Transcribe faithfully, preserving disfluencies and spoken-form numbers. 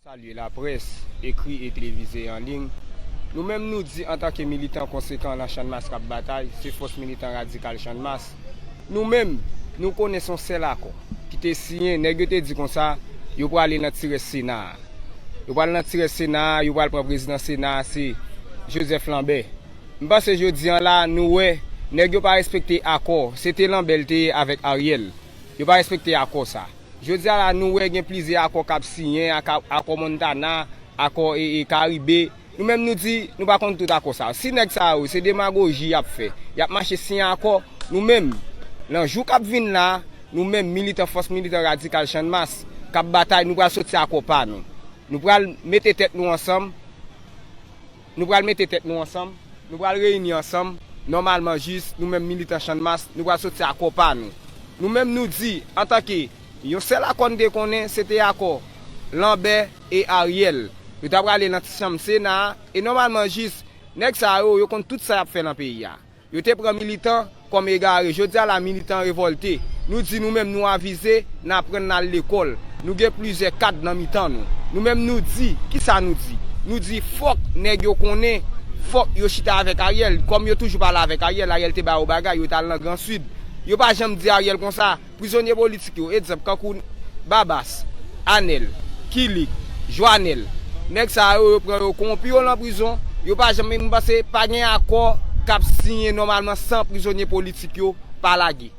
Salye laprès, ekri e televize an liy. Nou menm nou di antanke militan konsekan nan Channmas k ap batay, se fòs militan radikal Channmas. Nou menm, nou konnen se yon sèl akò ki te siyen, nèg yo te di konsa, yo prale nan ti rès Sena a. Yo pral nan ti rès Sena a, yo pral pran prezidan Sena a, se Joseph Lambert. M panse jodi an la, nou wè, nèg yo pa respekte akò, se te Lambert l te ye avèk Ariel. Yo pa respekte akò sa. Jodi a la, nou wè gen plizyè akò k ap siyen, akò, akò Montana, akò e, e Karibe. Nou menm nou di, nou pa konn tout akò sa yo. Si nèg sa yo, se demagoji y ap fè, y ap mache siyen akò, nou menm, nan jou k ap vin la, nou menm militan fòs militan radikal Channmas, k ap batay, nou pral soti akò pa nou. Nou pral mete tèt nou ansanm, nou pral mete tèt nou ansanm, nou pral reyini ansanm, nòmalman jis, nou menm militan Channmas, nou pral soti akò pa nou. Nou menm nou di, antanke yon sèl akò n te konnen, se te akò Lambert e Ariel. Yo ta prale nan ti chanm Sena a, e nòmalman jis, nèg sa yo, yo konn tout sa y ap fè nan peyi a. Yo te pran militan kòm egare. Jodi a la, militan revòlte. Nou di nou menm nou avize, n aprann, n al lekòl. Nou gen plizyè kad nan mitan nou. Nou menm nou di, kisa nou di? Nou di fòk nèg yo konnen, fòk yo chita avèk Ariel. Kòm yo toujou pale avèk Ariel, Ariel te ba yo bagay, yo t al nan Gran Sid. Yo pa janm di Ariel konsa, prizonye politik yo, egzanp, kankou Babas, Anèl, Kilik, Jwanèl. Nèg sa yo, yo pran yo, kowonpi yo nan prizon. Yo pa janm, m panse pa gen akò k ap siyen nòmalman san prizonye politik yo pa lage.